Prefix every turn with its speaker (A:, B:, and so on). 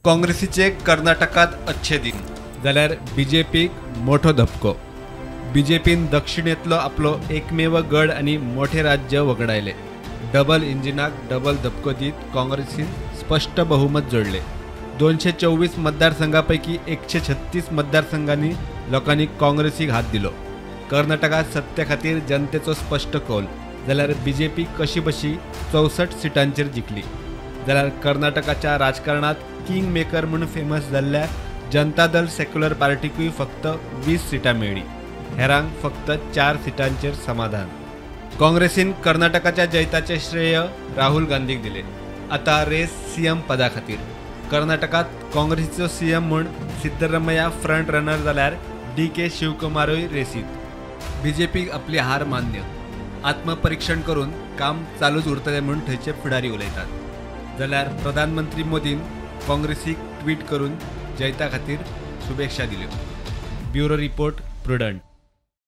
A: काँग्रेसीचे कर्नाटकात अच्छे दिन जाल्यार बीजेपीक मोठो धपको. बीजेपीन दक्षिणेंतलो आपलो एकमेव गड आनी मोठे राज्य वगडायले. डबल इंजिनाक डबल धपको दीत काँग्रेसीन स्पष्ट बहुमत जोडले. 224 मतदारसंघापैकी 136 मतदारसंघांनी लोकांनी काँग्रेसीक हात दिलो. कर्नाटकात सत्ते खातीर जनतेचो स्पष्ट कौल जाल्यार बीजेपी कशी बशी 64 सिटांचेर जिखली. जाल्यार कर्नाटकाच्या राजकारणात किंग मेकर म्हूण फेमस जाल्ल्या जनता दल सेक्युलर पार्टीकूय फक्त 20 सिटां मेळ्ळी. हेरांक फक्त 4 सिटांचेर समाधान. काँग्रेसीन कर्नाटकाच्या जैताचे श्रेय राहुल गांधीक दिले. आता रेस सीएम पदा खातीर. कर्नाटकात काँग्रेसीचो सीएम म्हूण सिद्धरमैया फ्रंट रनर जाल्यार डी.के. शिवकुमारूय रेसीत. बीजेपीक आपली हार मान्य, आत्मपरीक्षण करून काम चालूच उरतलें म्हूण थंयचे फुडारी उलयतात. जाल्यार प्रधानमंत्री मोदीन काँग्रेसीक ट्वीट करून जैता खातीर शुभेच्छा दिल्यो. Bureau report, Prudent.